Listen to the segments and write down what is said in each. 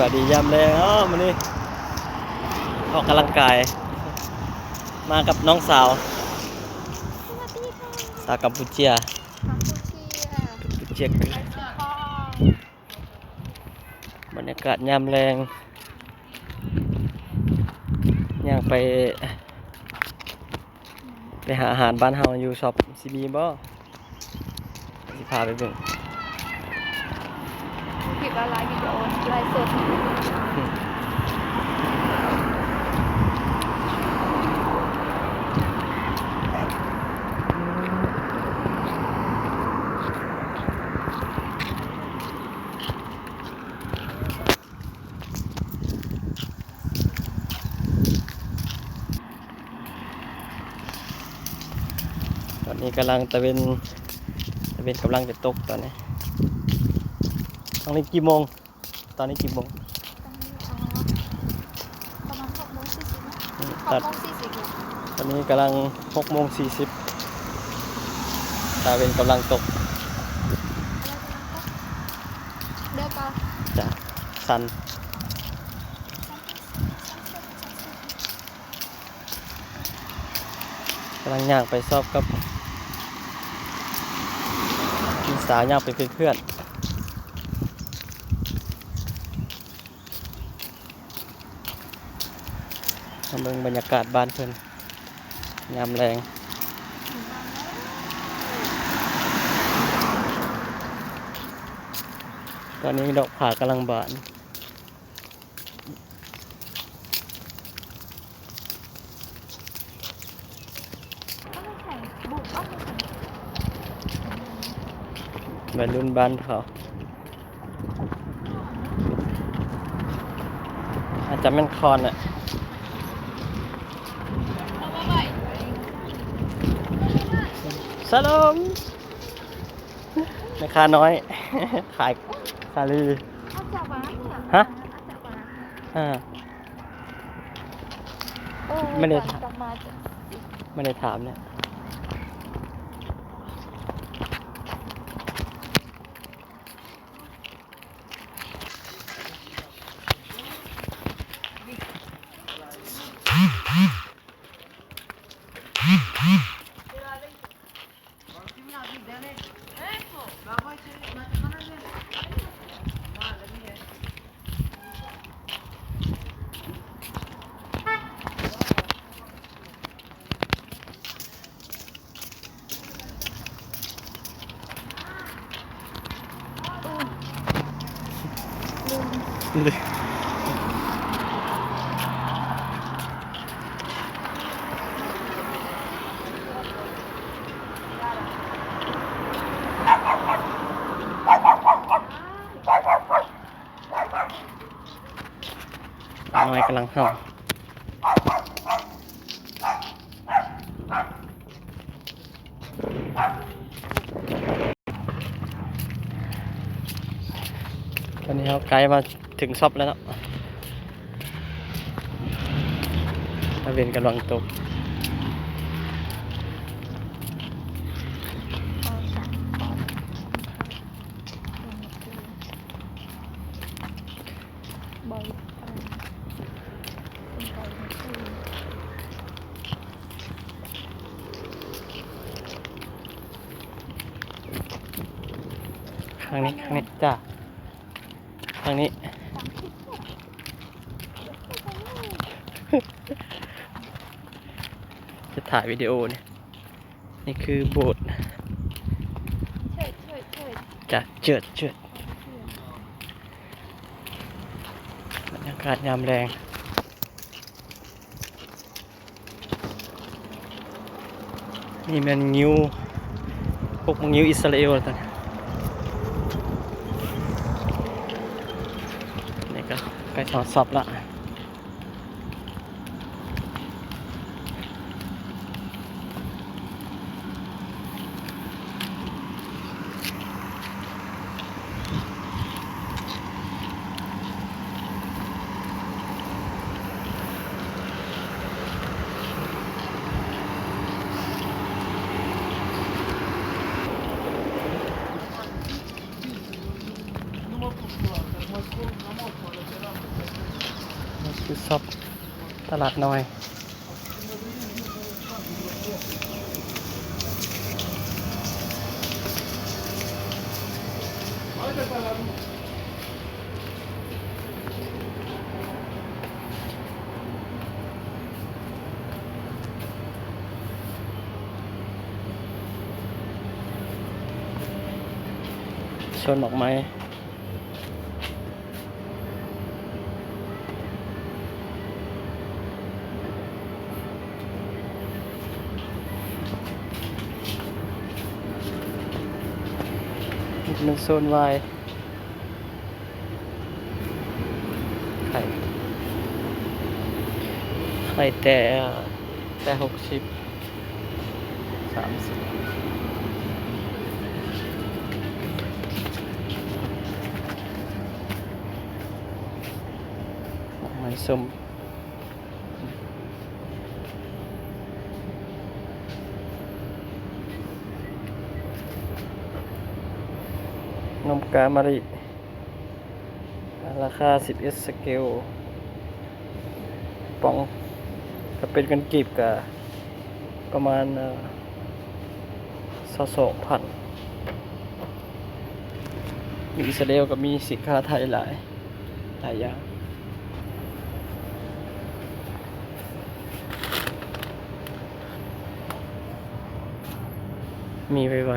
ສະບາຍດີຍາມແລງເນາະ ມື້ນີ້ອອກກຳລັງກາຍ ມາກັບນ້ອງສາວ ສະຫວັດດີຄ່ະ ສາວກຳປູເຈຍ ກຳປູເຈຍ ກຳປູເຈຍ ໄປຊື້ຂອງ ບັນຍາກາດຍາມແລງ ຍ່າງໄປ ໄປຫາອາຫານບ້ານເຮົາຢູ່ຊັອບຊິມີບໍ່? ຊິພາໄປເບິ່ງ. ຄລິບລະລາຍວິດີໂອ ໄລຟ໌ສົດ. ຕອນນີ້ກຳລັງຕາເວັນ ຕາເວັນກຳລັງຈະຕົກຕອນນີ້. ຕອນນີ້ກີ່ໂມງ? ຕອນນີ້ກີ່ໂມງ? ຕອນນີ້ ເອີ ປະມານຫົກໂມງສີ່ສິບເນາະ. ອືມ ຫົກໂມງສີ່ສິບແລ້ວ. ຕອນນີ້ກຳລັງຫົກໂມງສີ່ສິບ ຕາເວັນກຳລັງຕົກ. ເດີກະ ຈ້ະ ຊັນ. ກຳລັງຍ່າງໄປຊອບກັບ ມີສາວຍ່າງໄປເປັນເພື່ອນ. ມາເບິ່ງບັນຍາກາດບ້ານເພິ່ນຍາມແລງ. ຕອນນີ້ດອກຜາກຳລັງບານ. ໄວລຸ້ນບ້ານເຂົາ ອາດຈະແມ່ນຄອນແຫຼະ. ຊາໂລມ ແມ່ຄ້ານ້ອຍ ຂາຍສາລີ. ອາດຈະວ່າ ຮະ? ອາດຈະວ່າ ເອີ ໂອ້ຍ ບໍ່ໄດ້ຖາມ ບໍ່ໄດ້ຖາມເລີຍ. ນ້ອຍກຳລັງເຫົ່າ. ຕອນນີ້ເຮົາໃກ້ມາເຖິງຊັອບແລ້ວເນາະ ຕາເວັນກຳລັງຕົກ. ທາງນີ້ ທາງນີ້ຈ້າ ທາງນີ້. ຈະຖ່າຍວິດີໂອນີ້. ນີ້ຄືໂບດ ຈາກເຈີດ ເຈີດ ບັນຍາກາດຍາມແລງ. ນີ້ແມ່ນງິ້ວ ພວກງິ້ວອິດສະຣາເອວ ນີ້ກໍໃກ້ຮອດຊັອບລະ. ຕະຫຼາດນ້ອຍ ສວນໝາກໄມ້. ນີ້ແມ່ນໂຊນວາຍ ໄຂ່ ໄຂ່ແຕ່ ແຕ່ຫົກສິບ ສາມສິບ ດອກໄມ້ສົ້ມ ນົມກາມະລິ ລາຄາສິບເອັດສະເກວ ປ່ອງ ຖ້າເປັນເງິນກີບກະປະມານ ເອີ ຊາວສອງພັນ. ມີອິດສະຣາເອວ ກະມີສິນຄ້າໄທຫຼາຍ ຫຼາຍຢ່າງ. ມີໄວໆ. ນີ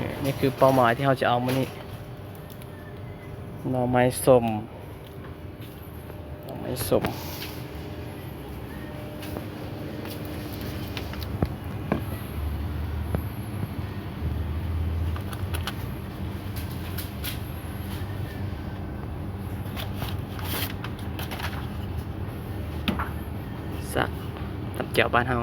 ້ ນີ້ຄືເປົ້າໝາຍທີ່ເຮົາຈະເອົາມື້ນີ້ ໜໍ່ໄມ້ສົ້ມ ໜໍ່ໄມ້ສົ້ມ. ສັກ ຕຳແຈ່ວບ້ານເຮົາ.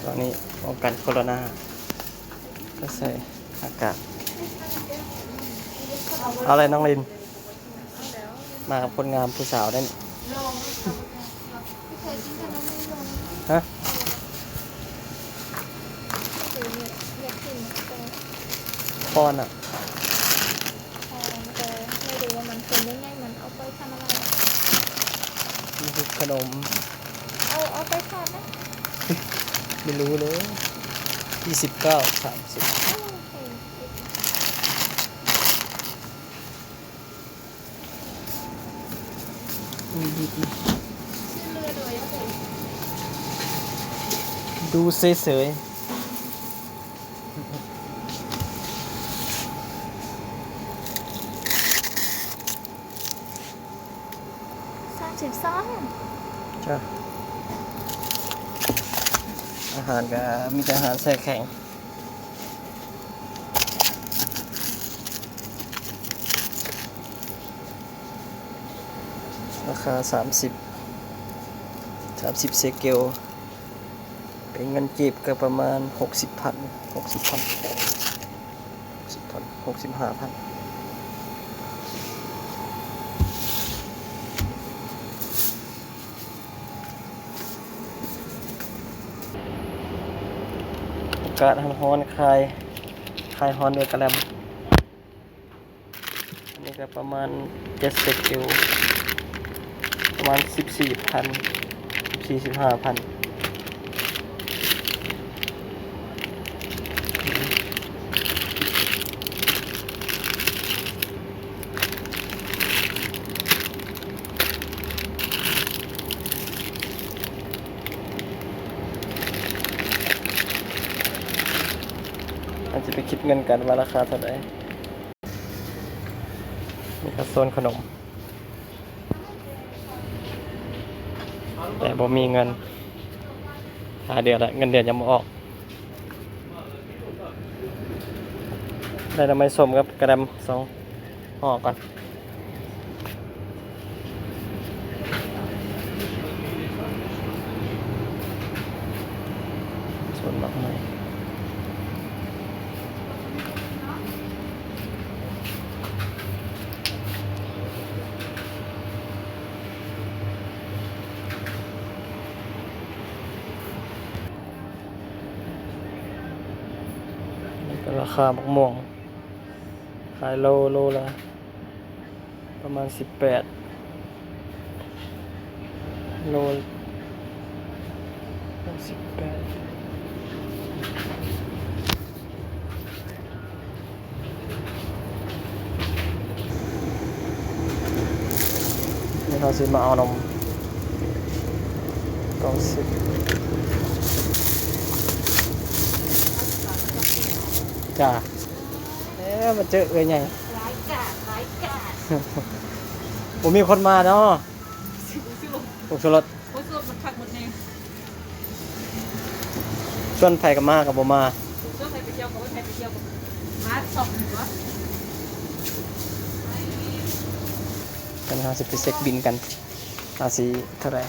ຕອນນີ້ປ້ອງກັນໂຄໂຣນາ ກໍໃສ່ໜ້າກາກ. ເອົາເລີຍນ້ອງລິນ. ມາກັບຄົນງາມຜູ້ສາວໄດ້ນີ້ ຮະ? ປ້ອນອະ อ๋อ แต่ไม่รู้ว่ามันเป็นยังไง มันเอาไปทำอะไร ນີ້ຄືຂະໜົມ เอา เอาไปทอดไหม? ໄມ່ຮູ້ເລີຍ ຊາວເກົ້າ ສາມສິບ. ດູເສີຍໆ ສາມສິບສອງ. ຈ້າ ອາຫານກະມີແຕ່ອາຫານແຊ່ແຂງ. ລາຄາສາມສິບ ສາມສິບເຊເກວ ເປັນເງິນກີບກໍປະມານຫົກສິບພັນ ຫົກສິບພັນ ຫົກສິບພັນ ຫົກສິບຫ້າພັນ. ອາກາດຮ້ອນໆ ຄາຍ ຄາຍຮ້ອນດ້ວຍກະແລັມ. ອັນນີ້ກໍປະມານເຈັດສິບກິໂລ ປະມານສິບສີ່ພັນ ສິບສີ່ ສິບຫ້າພັນ. ເຮົາຈະໄປຄິດເງິນກັນວ່າລາຄາເທົ່າໃດ. ນີ້ກໍໂຊນຂະໜົມ ແຕ່ບໍ່ມີເງິນ ຫ້າເດືອນລະ ເງິນເດືອນຍັງບໍ່ອອກ. ໄດ້ໜໍ່ໄມ້ສົ້ມກັບກະແລັມສອງຫໍ່ກ່ອນ. ກໍລາຄາໝາກມ່ວງ ຂາຍໂລ ໂລລະປະມານສິບແປດ ໂລສິບແປດ. ນີ້ເຮົາຊິມາເອົານມ ຕ້ອງຊິ ຈ້າ ເອີ ມາເຈີເອື້ອຍໃຫຍ່ ຫຼາຍກາດ ຫຼາຍກາດ ບໍ່ມີຄົນມາເນາະ. ຜົງຊູລົດ ຜົງຊູລົດ ຜົງຊູລົດມັນຄັກໝົດແນ່ ຊວນໃຜກໍມາ ກໍບໍ່ມາ ຊວນໃຜໄປທ່ຽວກໍບໍ່ ໃຜໄປທ່ຽວກໍມາ ຊອກຢູ່ຕົວະ. ຕອນນີ້ເຮົາຊິໄປເຊັກບິນກັນ ວ່າຊິເທົ່າໃດ.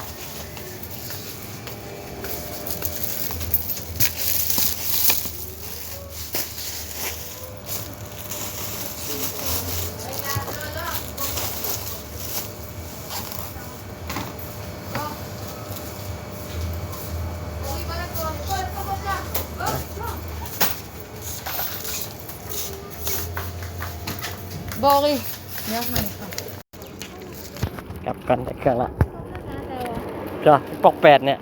ບອກອີກ ກັບກັນໄດ້ເຄື່ອງລະ ຈ້າ ປອກແປດເນຍ.